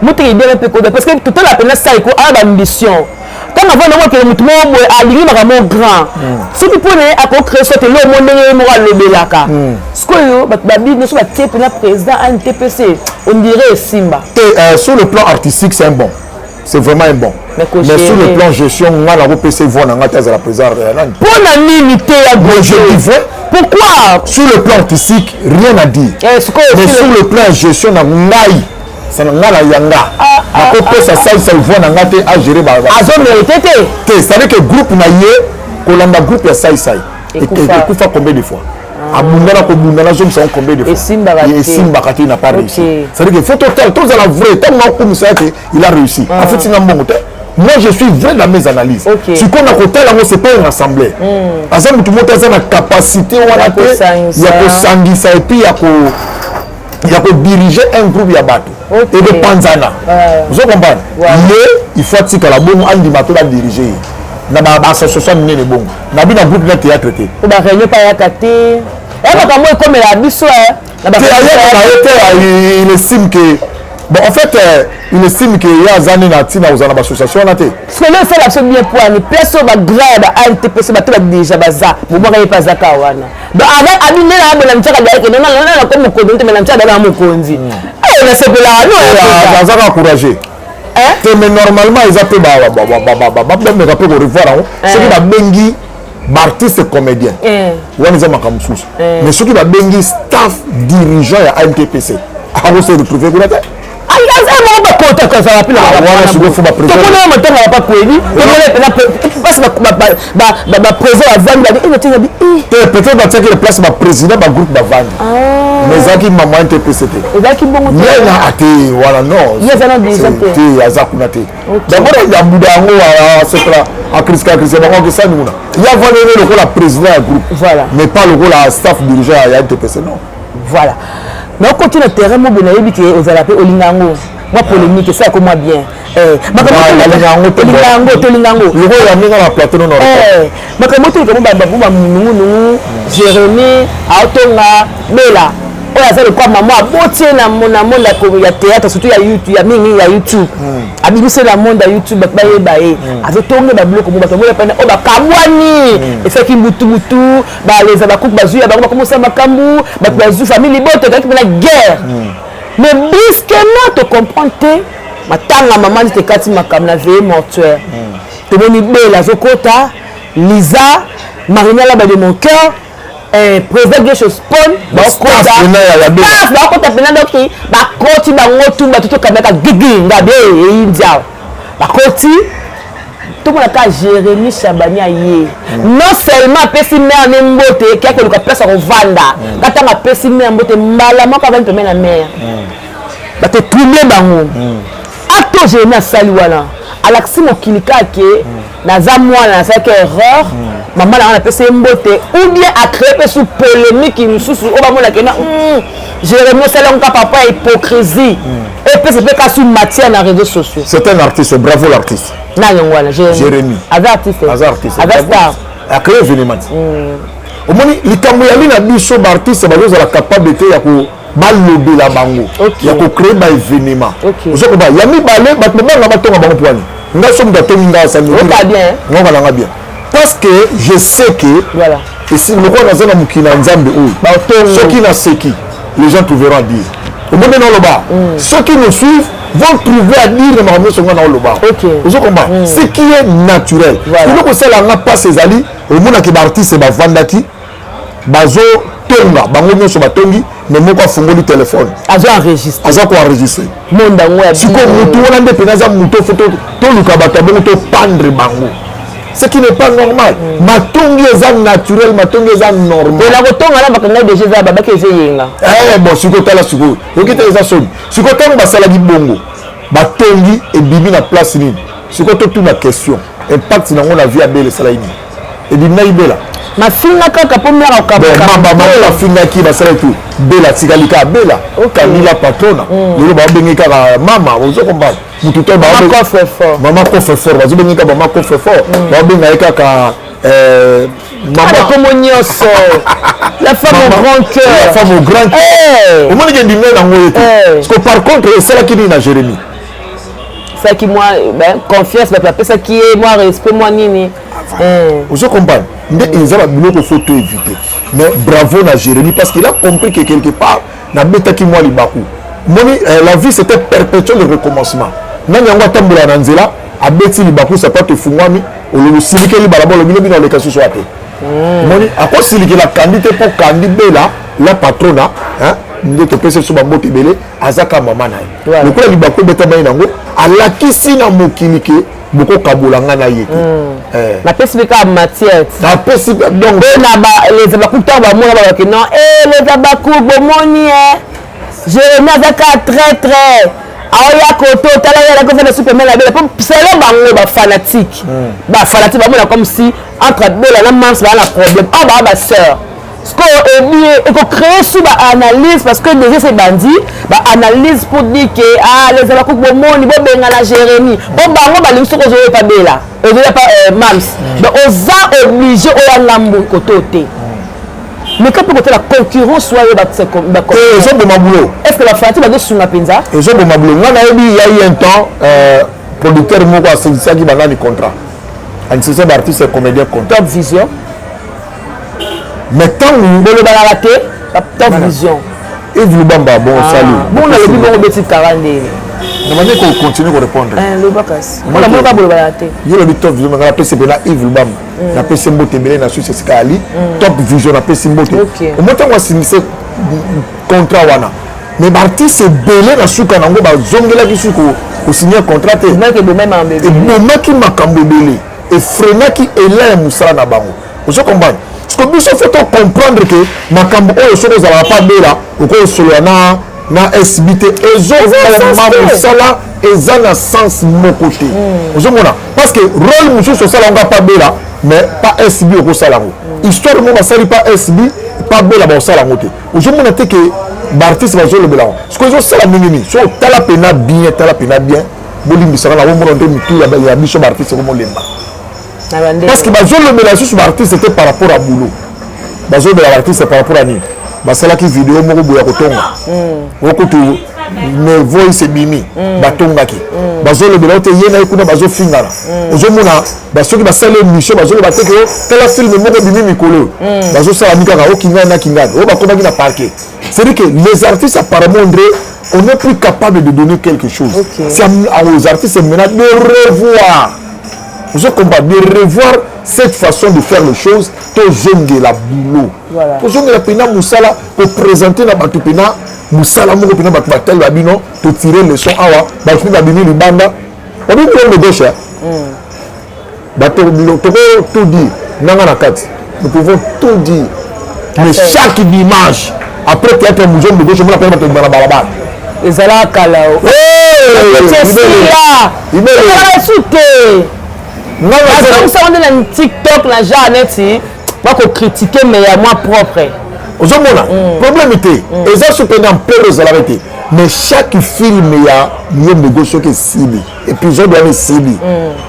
moteki bien mpe koda, parce que totala mpena saiko aya baambition. Ntango avanda ngo, okende motu moko boye alingi makambo grand, soki mpo na ye akocréer soit eloko mo ndenge ye moko alobelaka. Sikoyo bato babi nyonso batie mpena président ANTPC, on dirait esimba. Te, sur le plan artistique, c'est un bon, c'est vraiment un bon. Mais, mais sur le plan gestion, nga nakopesa voix na nga te azala président ya nani. Mpo na nini te ya? Mais je dis vrai. Pourquoi? Sur le plan artistique, rien à dire. Eh, mais sur le plan gestion, na ngai nga na yanga nakopesa Saisai voix na nga te agérer. Azomérite te. Te, c'est-à-dire que groupe na ye, kolanda groupe ya Saisai, ekufa combien de fois? Abundana kobunda, nazongisa ngo combien de fois? Esimbaka te, n'a pas réussi. C'est-à-dire que faut totala, tozala vrai. Ntango nakokumisa ke il a réussi, afuti nga mbongo te. Moi, je suis vrai dans mes analyses. Sikoyo na kotala yango, c'est pas un assemblée. Aza motu moko aza na capacité wana te ya kosangisa et puis ya kodiriger un groupe ya bato ekopanzana. Ozo comprendre? Ye, il faut atikala bongo, andima to badirige ye na baassociation minene bongo na bino, groupe na théâtre te. Po baréunion mpe ayaka te, eya makambo ekomela biso. Te, ayaka na ye te. Il estime que, bon, en fait, il estime que ye aza nde na ntina kozala na baassociation wana te. Sikoyo esala biso bien poani place oyo bagrand ya ba ANTPC, bato badirige baza, bobwaka ye mpe aza kaka wana. Donc abi nde na abona mitiaka dayeke nako mokonzi te, me na mitiaka dayeke na mokonzi nasepelaka. Aza kaka courageux te, mais normalement eza mpe bameka mpe korevoir yango. Soki babengi baartiste comédien wana, eza makambo mosusu, mais soki babengi staff dirigeant ya ANTPC, akose retrouve kuna te. Aza moko bakota kozala mpe. Wana sikoyo fo batomona matanga ya pakweli, tomona mpena mpasi baprésident bavandi babi enotinga bi. Te, peut-être batiaki na place baprésident bagroupe bavandi, mais ezalaki mama NTPC te. Ezalaki bongo. Ye na ate wana, non. Ye aza na dirigeant te. Te, aza kuna te. D'abord ya buda yango asepela, akriska akriska bango, akesani kuna. Ye avandi ne lokola président ya groupe. Voilà. Mais pas lokola staff dirigeant ya NTPC, non. Voilà, mais okoti na terrain mobile, nayebi ke ozala mpe olinga yango mwa polémique, esalako mwa bien. Nalinga yango te. Tolinga yango, tolinga yango. Lokola ndenge na plateau no. Makambo toleka mo bamunungunungu, Jérémie aotonga Bela oyo aza lokwa mama aboti ye na monde ya théâtre, surtout ya YouTube, ya mingi ya YouTube. Abimisi na monde ya YouTube, bato bayeba ye, azotonga babiloko mo bato bamona pene oyo bakabwani, esalaki mutu baleza bakuku bazwi ya bango, bakomosala makambo, bato bazwi famille liboto, ezalaki mpena guerre. Mais brusquement, tocomprendre te, matanga mama neti ekati makambo na veillée mortuaire, tomoni Bela azokota, Liza Marina Laba de mon cœur, président Gesho Spon, bakota mpena. Donc bakoti bango tu, bato tokambaka gigi ngabe eyindi awa, bakoti, tomona kaka Jérémi Chabani aye. Non seulement apesi mare ne mbote, kia koluka place ya kovanda, ka ntango apesi mare mbote, mbala moko avandi pembeni na mare, bato etrouble bango. Acte Jérémi asali wana alakisi mokili kaka ke naza mwana, nasalaki erreur. Mama na nga napesi ye mbote, ou bien acréer mpe su polémique mosusu oyo bamonake na Jérémie osali yango ka papa ya hypocrisie, epesa mpe ka su matière na réseaux sociaux. C'est un artiste, bravo l'artiste. Na yango wana. Jérémie. Aza artiste. Aza artiste. Aza star. Acréer événement. Omoni likambo yali na biso baartiste, bazozala capable te ya ko balobela bango ya kocréer baévénement. Ozokoba ya mibale, bato babanga batonga bango poani. Ngai so moto atongi ngai asali Oka bien. Ngoka nanga bien, parce que je sais que esi lokola naza na mokili na Nzambe oyo, Baotongo. soki naseki, les gens trouveront à dire. Omoni na oloba, ceux qui nous suivent vont trouver à dire na makambo nyonso nga na oloba. Ozo comprendre ce qui est naturel. Eloko osalanga mpasi ezali, omonaki baartiste bavandaki, bazotonga bango nyonso, batongi, mais moko afungoli telefone. Azo enregistre. Aza koenregistre. Monde yango ya Sikoyo motu wana nde mpena aza motu, faut toluka bato ya bongo, topandre bango, ce qui n'est pas normal. Matongi eza naturel, matongi eza normal. Na kotonga na bakanga deja, eza babaki, eza eyenga. Bon, sikoyo tala, sikoyo oyoki te, eza soni. Sikoyo ntango basalaki bongo, batongi, ebimi na place nini? Sikoyo totuna question: impact nango na vie ya Bela esalaki nini? Ebimi na ibela. Mafinga kaka mpo miaka. Mama bafingaki, basalaki tu, Bela atikali kaka Bela. Kamila patrona lelo babengi kaka mama. Ozo comprendre mutu to coffre fort. Mama coffre fort, bazobengi kaka mama coffre fort, babenga ye kaka mama kombo nyonso, la femme au grand cœur. La femme au grand cœur. Omoniki endimi nango ye te. Parce que par contre esalaki nini na Jérémie? Esalaki mwa confiance, bato bapesaki ye mwa respect, mwa nini. Ozo comprendre nde eza babiloko faut to éviter. Mais bravo na Jérémie, parce qu'il a compris que quelque part nabetaki mwa libaku. Moni, la vie, c'était perpétuel recommencement. Nani yango atambola na nzela, abeti libaku, sapato efungwami, olobi osilikeli balaba, olobi lobi na oleka susu te. Moni akosilikela Kandi te, mpo Kandi Bela la patrona nde topesi biso bambote ebele, aza ka mama na ye. Lokola libaku ebetama ye nango, alakisi na mokili ke bokokabola nga na ye te. Napesi mpe kaka matière. Napesi donc. Mpe na les abaku, ntango bamona babaki non, les abaku bomoni e Jérémie aza kaka très aoya koto otala ye alaki ofanda superman na Bela, mpo selon bango bafanatique, bafanatique bamona comme si entre Bela na Mams baa na problème or baa basœur. Sikoyo ebi ekocréer su baanalyse, parce que déjà c'est bandi baanalyse pour dire que ah, les abakuku bomoni bobenga na Jérémie, mpo bango balingi soki ozoyepa Bela, ozoyepa Mams, donc oza obligé oya ngambu koto te. Mais ka mpe kotala concurrence oyo. Ezoboma boulot. Est ce que bafanatiques bazosunga mpenza? Ezoboma boulot. Nga nayebi, ya eu un temps, producteur moko asengisaki banani contrat, anisisa baartiste comédien contrat. Top Vision. Mais ntango Bolobalaka te Top Vision. Yves Lubamba, bon salut. Bon, nalobi bongo, beti kara ndeni. Namandi kocontinue korépondre. Loba kasi, mpona bolobalaka te. Yo lobi Top Vision, nga napesi mpena Yves Lubamba, napesi mbote ebele na Suisse esika ali Top Vision, napesi mbote. Omo ntango asignise contrat wana, mais baartiste ebele na suka nango bazongelaki su kosigne contrat te. Ebomaki makambo ebele, efreinaki elan ya mosala na bango. Ozo comprendre? Parce que biso faut tocomprendre ke makambo oyo, soki ozalaka pa Bela, okosolola na SB te, ezoboma mosala, eza na sens moko te. Ozomona, parce que rôle mosusu osala yango pa Bela, mais pa SB okosala yango. Histoire moko basali pa SB, pa Bela bakosala yango te. Ozomona te ke baartiste bazolobela yango. Soki ezosala ndenge nini? So tala pena bien, tala pena bien, bolimbisaka na bomona nde mitu ya biso baartiste ekomolemba, parce que bazolobela lisusu baartiste te par rapport à boulot, bazolobela baartiste par rapport à nini? Basalaki video moko boye ya kotonga, okutu me voice ebimi, batongaki, bazolobela o te, ye na ye kuna bazofingana. Ozomona, soki basali émission, bazoloba te ke tala film moko ebimi mikolo oyo, bazosala ni kaka okingani na kingani oyo bakomaki na parquet. C'est-à-dire que les artistes, apparemment, André, on n'est plus capable de donner quelque chose. C'est aux artistes maintenant de revoir, ozo comprendre, de revoir cette façon de faire les choses. Tozongela boulot, tozongela mpena mosala, koprésente na bato mpena mosala moko mpena bato batali babino, totire leçon awa. Bato mpe babimi libanda, babi bilongo gauche, bato toko tout dire nanga na kati, nous pouvons tout dire, mais chaque dimanche après théâtre ya Muzombe gauche, omona mpena bato bima na balabala. Ezalaka kala o. Esila su te. Nazongisa nde na TikTok na genre neti bakocritiquer, mais ya moi propre. Ozomona problème te, eza so mpenza mpere ezalaka te, mais chaque film ya Muyombe soki esili, épisode wana esili,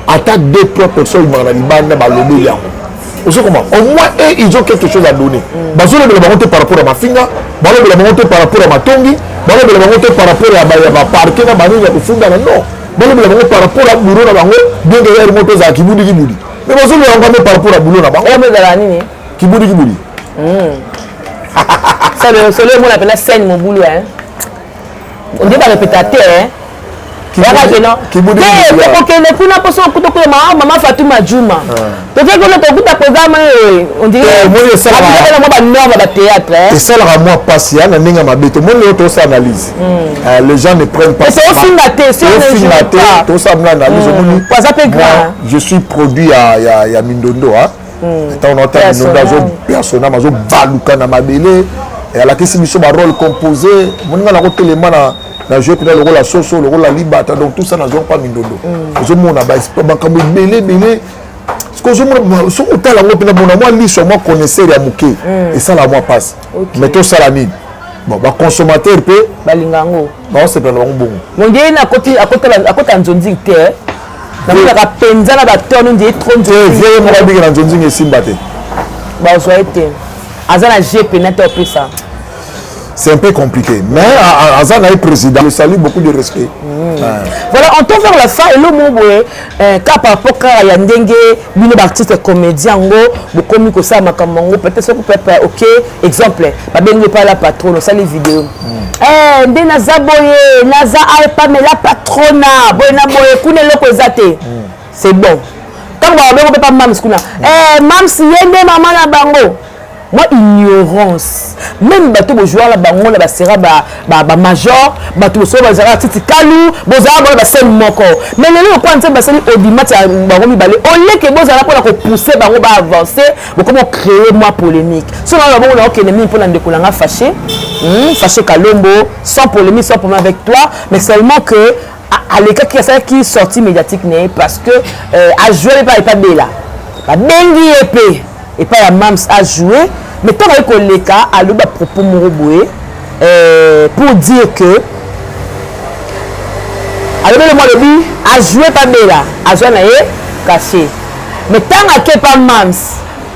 ata deux, trois personnes imaka na libanda, balobeli yango. Ozokoma au moins et ils ont quelque chose à donner. Bazolobela bango te par rapport à mafinga, balobela bango te par rapport à matongi, balobela bango te par rapport ya baparquet na banini ya kofundana. Non, balobela bango par rapport à boulot na bango, bien que yari moto ezala kibudi kibudi, mais bazolobela bango même par rapport à boulot na bango. Ezala nini? Kibudi kibudi. Solo omona mpena scène mobulu nde barépéta te. Tokokende kuna mposo okuta mama Fatuma Juma, toke kuna tokuta programme oyo ondireena mwa banorme ya bathéâtre. Esalaka mwa mpasi ya na ndenge ya mabe. Tomoni lelo tosala analyse, les gens ne prennent pas. Ofinga te. Ofinga te, tosala analyse, omoni. Aza mpe grand. Je suis produit ya mindondo. Ntango naota mindondo, azo personne azobaluka na mabele, alakisi biso barôle composé. Moninga nakotelema na joué mpena lokola soso, lokola libata. Donc tout ça nazwa mpa mindondo. Ozomona makambo ebele ebele. Ozomona soki otala yango mpena bona mwa liso ya mwa connaisseur ya moke, esala mwa mpasi. Mais tosala nini? Bon, baconsommateur mpe balinga yango. Baosepela na bango bongo. Mondie akota nzonzingi te, namonaka mpenza na batorne ndie trop. Nzonzingi moko abiki na nzonzingi esimba te. Bazwa ye te, aza na g pena te opesa. C'est un peu compliqué. Mais aza na président, je salue, beaucoup de respect. Voilà, on tend vers la fin. Elo mo boye ka par rapport kaka ya ndenge bino baartiste comédien yango bokomi kosala makambo yango, peut-être soki pepe, ok, exemple babengi epai la patronne, osali vidéo, nde naza boye, naza aepamela patrona boye na boye, kuna eloko eza te, c'est bon. Ntango babengo mpe pa mams kuna, mams ye nde mama na bango, moi ignorance. Même bato bozwaka na bango na basera bamajor, bato bosoki bazalaka titi kalu, bozalaka bango bascène moko, mais lelo lokola Nzambe basali audimat ya bango mibale, oleke bozala mpona kopousse bango baavance, bokomi ocréer mwa polémique. So na bango na okende mingi mpona ndeko nanga Fâché, Fâché Kalombo, sans polémique, sans problème avec toi, mais seulement que alekaki, asalaki sortie médiatique na ye parce que ajoué mpe epa Bela, babengi ye mpe epai ya mams, ajoué. Mais ntango aye koleka, alobi bapropos moko boye pour dire que alobeli mo, alobi ajoué pa Bela, azwa na ye cachet, mais ntango ake pa mams,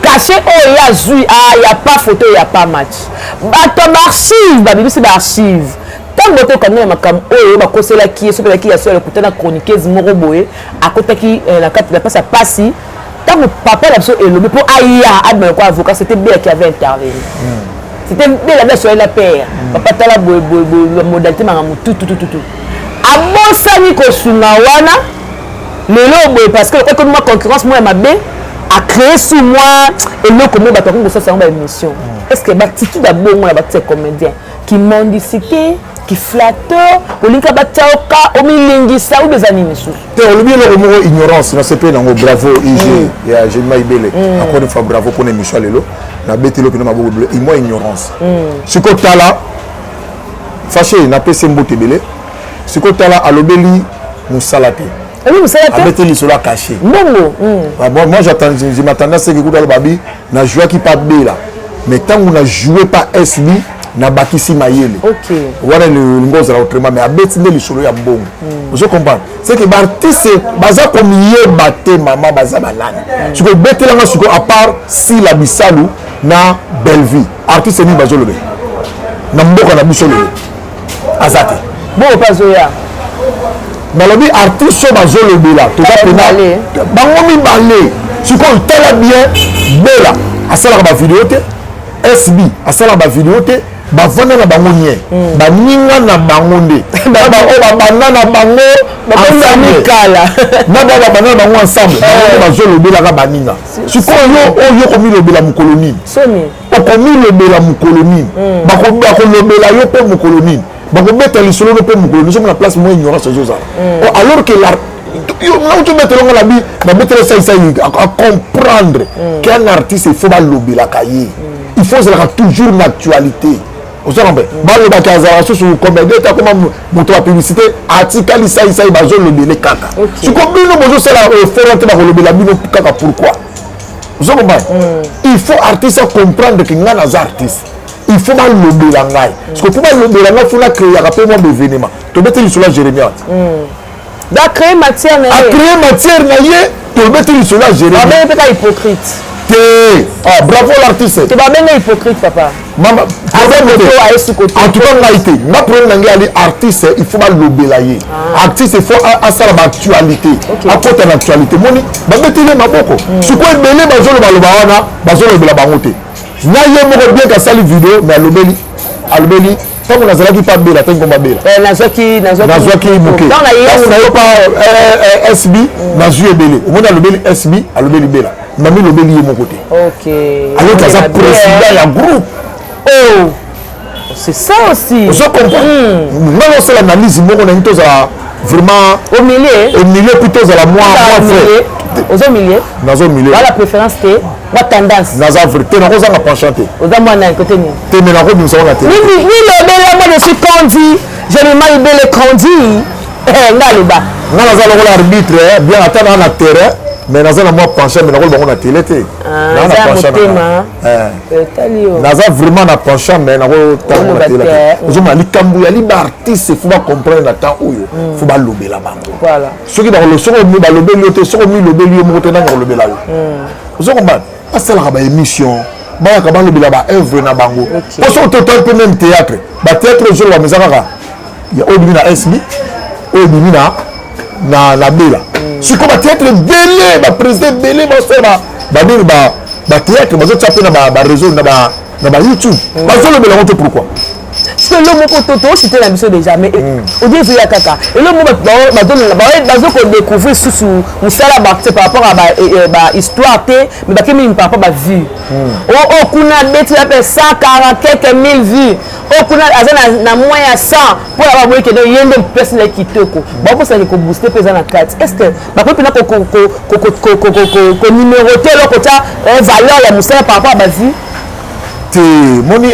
cachet oyo ye azwi, ya pas photo, ya pas match. Bato ya baarchive babimisi baarchive. Ntango bato okanga na makambo oyo bakoselaki ye, soki ezalaki ya so ya lokuta na chroniqueuse moko boye akotaki na kati na mpasi ya pasi, ntango papa na biso elobi mpo aya abima lokola avocat, c'était Bela qui avait intervenu, c'était Bela nde asoyeli na père papa, tala boye boye boye, modalité makambo tututututu, abosani kosunga wana. Lelo boye, parce que ekomi mwa concurrence mwa ya mabe, acréé sur moi eloko mo bato akomi kosala yango baémission. Est ce que batitude ya bongo na bato ya comédien qui mendicité, qui flatteur, olinga batia oka omilingisa oyo eza nini lisusu? Te, olobi eloko moko, ignorance. Nasepeli nango, bravo ig ya Jemima Ibele. Encore une fois bravo mpona émission ya lelo, nabeteli mpena maboko. Mwa ignorance sikoyo, tala Fâché, napesi mbote ebele. Sikoyo tala, alobeli mosala te. Ebi mosala te. Abeteli lisolo ya cachet. Mbongo. Bon, moi je m'attendais à ce que kuta aloba bi najouaki pa Bela, mais ntango na joué pa SB, nabakisi mayele. Wana elingi ozala autrement, mais abeti nde lisolo ya mbongo. Ozo comprendre, c'est que baartiste baza komiyeba te, mama baza banani. Sikoyo obetelanga sikoyo, à part Sila Bisalu na Bellevie, artiste nini bazolobela na mboka na biso lelo? Aza te. Bongo mpe azoya. Nalobi artiste oyo bazolobela, toza pena bango mibale. Sikoyo tala bien, Bela asalaka bavideo te, SB asalaka bavideo te, bavanda na bango nie, baninga na bango nde oyo babanda na bango ensemble, na bao babanda na bango ensemble, bango nde bazolobelaka baninga. Sikoyo yo oyo okomilobela mokolo nini? Okomilobela mokolo nini? Bakolobela yo mpe mokolo nini? Bakobeta lisolo no mpe mokolo nini? Ozomona place mo ignorance ezozala, alors que nauti obetelonga na bi nabetela saisai acomprendre qu'un artiste, il faut balobelaka ye, il faut ozalaka toujours na actualité. Oza comprendre? Balobaki azalaka susu comédien te, akoma moto ya publicité, atikali saisai, bazolobele kaka. Siko bino bozosala effort te, bakolobela bino kaka. Pourquoi? Ozo comprendre? Il faut artiste comprendre que ngai naza artiste, il faut balobela ngai. Parce que mpo balobela ngai, faut nacréaka mpe mwa baévénement. Tobeti lisolo ya Jérémie. Acréer matière na ye. Acréer matière na ye. Tobeti lisolo ya Jérémie. Babenge mpe ka hypocrite. Te, ah, bravo l'artiste. Te, babenge hypocrite, papa. Mama, problème te. En tout cas ngai te, nga problème na ngai ali artiste, il faut balobela ye. Artiste, il faut asala baactualité, akota na actualité. Moni babeteli maboko. Sikoyo ebele bazolobaloba wana, bazolobela bango te. Na ye moko, bien kasali video, mais alobeli, alobeli ntango nazalaki pa Bela te, ngomba Bela. Nazwaki moke. Ntango nayo pa SB, nazwi ebele. Omoni, alobeli SB, alobeli Bela, mami lobeli ye moko te, alors que aza président ya groupe. Oh, c'est ça aussi. Ozo comprendre? Nga nasala analyse moko nangi, tozala vraiment au milieu. Au milieu, puis tozala mwa vrai. Ozo milieu. Nazo milieu. Wala préférence te, mwa tendance. Naza vrai te, nakozanga penchant te. Oza mwa nani, côté nini? Te, mais nakobimisa ngo na te. Nilobela, moi je suis Kandi, Jemima Ibele Kandi, nga aloba. Nga naza lokola arbitre, bien ata naa na terrain, mais naza na mwa penchant, mais nakoloba ngo na télé te. Naa na penchant. Naza vraiment na penchant, mais nakotanga na télé te. Ozomona likambo ya liba, artiste faut bacomprendre na temps oyo, faut balobela bango. Soki soki balobeli yo te, soki omilobeli yo moko te, nani kolobela yo? Ozo comprendre? Basalaka baémission, bayaka balobela baœuvre na bango. Po soki totali mpe même théâtre, bathéâtre ozoloba eza kaka oyo ebimi na SB, oyo ebimi na Bela. Sikoyo bathéâtre ebele, baprésident ebele basala banini, bathéâtre bazotia mpe na baréseau, na bayoutube, bazolobela yango te. Pourquoi? Parce que elo moko toocité na biso déjà, mais odie ezoya kaka elo moko bazolinga bazokodécouvrir susu mosala baartiste par rapport à bahistoire te, mais bake mingi par rapport bavue. Oyo kuna abeti mpe 140 quelques mille vues, oyo kuna aza na moins ya 100, mpona baboyi kende ye nde mpesi na kitoko, bakosalaki kobooste mpe eza na kati. Est ce que bakoki mpena konumérote eloko tia valeur ya mosala par rapport à bavue? Te, moni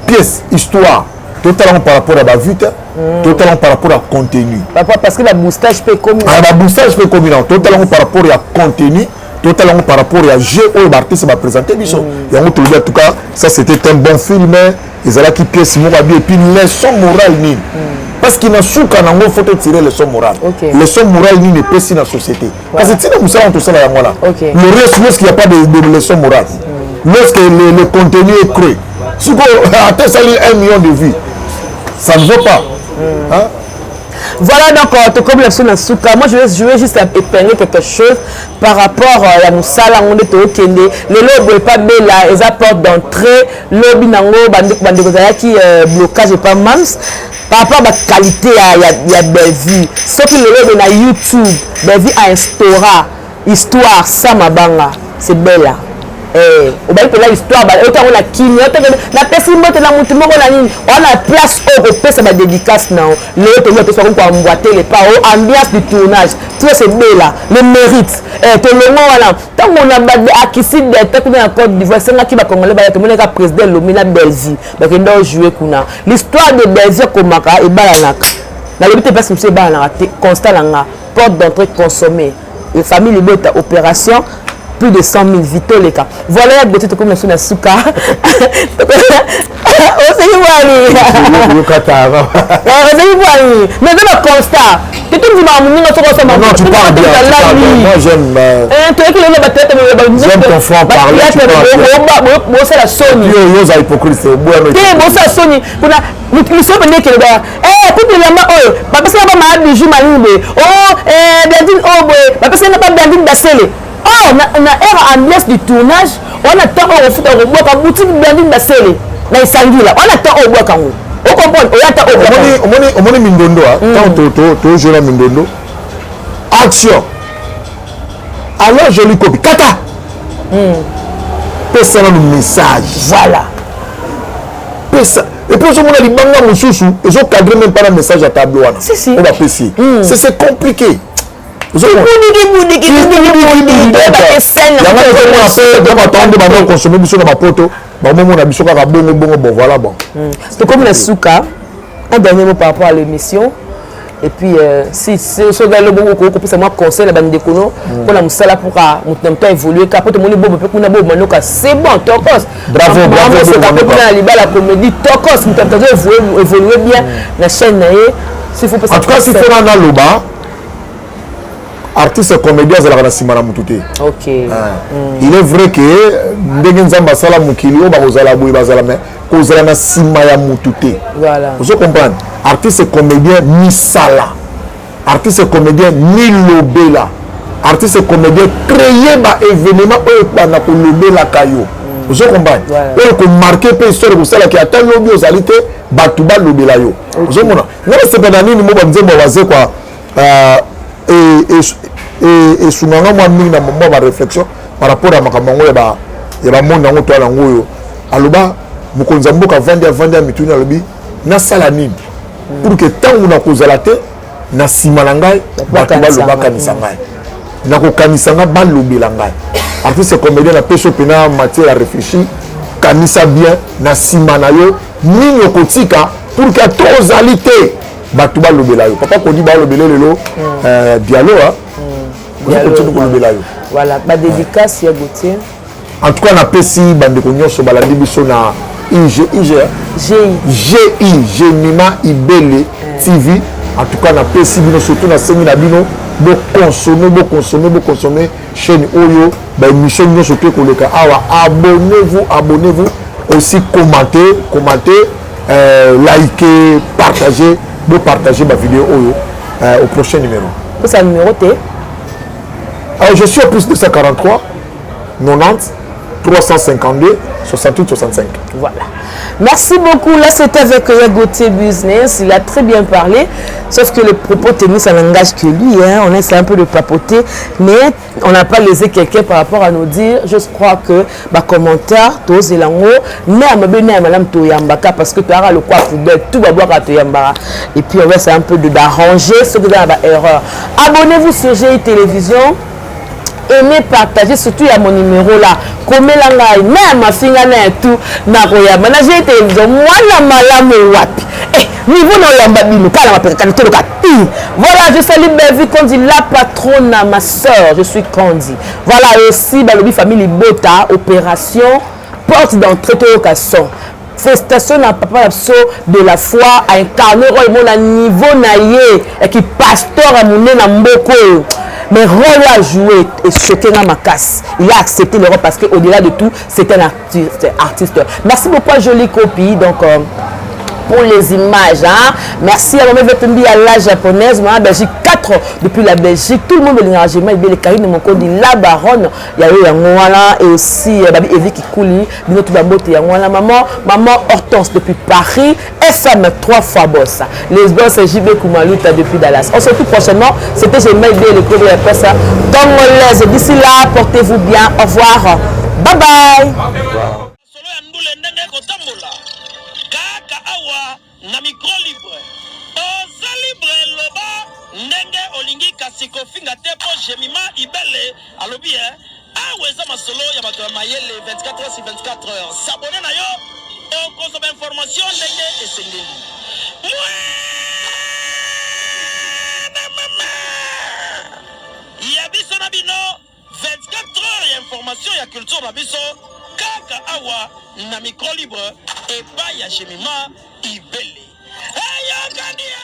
pièce, histoire, totalango par rapport à bavue te, totalango par rapport à contenu. Parce que baboostage mpe ekomi. Baboostage mpe ekomi nango. Totalango par rapport ya contenu, totalango par rapport ya jeu oyo baartiste baprésente biso. Yango tolobi, en tout cas ça c'était un bon film. Ezalaki pièce moko abi, et puis leçon morale nini? Parce que na suka nango, faut totirer leçon morale. Leçon morale nini epesi na société? Parce que ntina mosala tosala yango wana. Le reste, lorsqu'il n'y a pas de leçon morale, lorsque le contenu est creux, sikoyo ata esali 1 million de vues, ça ne vaut pas, hein? Voilà, donc tokomi na biso na suka. Moi je vais juste épingler quelque chose par rapport ya mosala yango nde tookende lelo boye. Pa Bela eza porte d'entrée. Lobi nango bandeko, bandeko ezalaki blocage epa Mams par rapport à baqualité ya Bellevue. Soki lelo boye na YouTube, Bellevue a instaura histoire sans mabanga, c'est Bella. Obali mpenza histoire otango na kini, napesi mbote na motu moko na nini wana place oyo kopesa badédicace na yo. Lelo tomi apesi bakomi koambwate le pa o ambiance du tournage, tout ça c'est Bella le mérite. Tolongo wana ntango na akisi delta kuna na Côte d'Ivoire, esengaki bacongolais baya. Tomonaka président Elomi na Bellevue bakenda ojouer kuna. L'histoire de Bellevue ekomaka, ebalanaka. Nalobi te place mosusu ebalanaka te. Constat na nga, porte d'entrée consommée, famille libota, opération plus de 100 000 vitoleka. Voilà, ya Gautier, tokomi na biso na suka. Oseki bwani? Oseki bwani? Mais eza baconstat te, tondimaka moninga soki osamatoyeki lelo bateatre, bosala soni te, bosala soni kuna lisolo mpe ndekele ba kutu elamba oyo bapesaka ba maa bijou manini boye, o Blandine oyo boye, bapesaka ba Blandine basele. Or na ère ambiance du tournage wana, ntango oyo kofuta kobwaka boutique Blandine basele na esangila wana, ntango oyo obwaka yango, ocomprendre oya ta. Omoni mindondo, ntango tojoue na mindondo, action, alors joli kopi kata, pesa nanu message. Voilà. Pesa, et puis ozomona libanga mosusu ezocadre même pas na message ya tableau wana oyo bapesi. C'est compliqué. Yango bato nde banda konsome biso na bapoto, bamomona biso kaka bongo bongo. Bon, voilà, bon. Tokomi na suka. Un dernier mot par rapport à l'émission et puis si soki alobi okopesa mwa conseil na bandeko no mpona mosala, mpoka moto na moto aévolue ka po tomoni bobo mpe kuna bobo manoka, c'est bon, tokos. Bravo, bravo. Moseka mpe kuna na libala comédie, tokos. Moto na moto azo évolue bien na chaîne na ye. S'il faut En tout cas, si faut na naloba, artiste comédien azalaka na nsima na motu te. Il est vrai que ndenge Nzambe asala mokili oyo, bakozala boye, bazala, mais kozala na nsima ya motu te. Ozo comprendre? Artiste comédien misala, artiste comédien milobela, artiste comédien créer baévénement oyo ebanda kolobelaka yo. Ozo comprendre? Oyo komarquer mpe histoire, kosalaki ata lobi ozali te, bato balobela yo. Ozomona nga nasepela na nini mo banzembo ya Wazekwa esunganga mwa mingi na mwa baréflexion par rapport ya makambo yango ya bamonde yango. Toala yango oyo aloba, mokonzi ya mboka avandi, avandi ya mituni, alobi: "Nasala nini pour que ntango nakozala te, na nsima na ngai bato balobakanisa ngai, nakokanisa ngai, balobela ngai?" Artiste comédien, napesi yo mpena matière ya réfléchir. Kanisa bien na nsima na yo nini okotika pour que ata ozali te, bato balobela yo. Papa Kodi balobela lelo Dialo oza continue kolobela yo. Voilà, badédicace ya Gautier. En tout cas, napesi bandeko nyonso balandi biso na IG, IG. GI. GI, Gemima Ibele TV. En tout cas, napesi bino, surtout nasengi na bino boconsommer, boconsommer, boconsommer chaîne oyo. Baémission nyonso to ekoleka awa. Abonnez-vous, abonnez-vous aussi, commentez, commentez, likez, partagez, bopartager bavidéo oyo. Au prochain numéro. Pesa numéro te. Alors, je suis au plus 243 90 352 68 65. Voilà. Merci beaucoup. Là, c'était avec Gauthier Business. Il a très bien parlé. Sauf que les propos tenus, ça n'engage que lui, hein. On essaie un peu de papoter. Mais on n'a pas lésé quelqu'un par rapport à nous dire. Je crois que bah, commentaire, tous et lango, mais madame toyambaka, parce que tu as le quoi poubelle, tout va boire à toyambara. Et puis, on va essayer un peu d'arranger ce que dans la erreur. Abonnez-vous sur GI Télévision. Aimez, partagez, surtout il y a mon numéro là. Komela ngai na mafinga na tout nakoyamba na GI Télévision. Mwana malamu wapi? Eh, niveau na oyamba bino kala mapeka kana toloka ti. Voilà, je salue Belvi Kondi, la patronne, ma soeur, je suis Kondi. Voilà, et aussi balobi famille Libota, opération porte d'entrée, toyoka son. Félicitation na papa na biso de la foi, a incarné rôle mo na niveau na ye eki pasteur ya monene na mboka oyo, mais rôle à jouer echoqué nga makasi. Il a accepté le rôle parce que au-delà de tout, c'est un artiste, artiste. Merci beaucoup à Jolie Copie, donc pour les images, hein. Merci à Maman Vetumbi à la japonaise, Maman Belgique 4 depuis la Belgique. Tout le monde est les Karine Mokondi, la baronne, il y a eu Yango et aussi Babi Evi Kikouli, Bino Tubambote Yango maman, maman Hortense depuis Paris, SM 3 fois boss. Les boss JB Koumaluta depuis Dallas. On se retrouve prochainement. C'était J'aimais bien le club de la presse congolaise. D'ici là, portez-vous bien. Au revoir. Bye bye. Solo ya ndule ndenge ekotambola kaka awa na micro libre. Oza libre, loba ndenge olingi, kasi kofinga te, mpo Jemima Ibele alobi e awa eza masolo ya bato ya mayele 24 heures sur 24 heures. S'abonner na yo, okozwa bainformation ndenge esengeli. Mwana mama ya biso na bino, 24 heures ya information ya culture na biso kaka awa na micro libre, epai ya Jemima Ibele. Eyokani ye.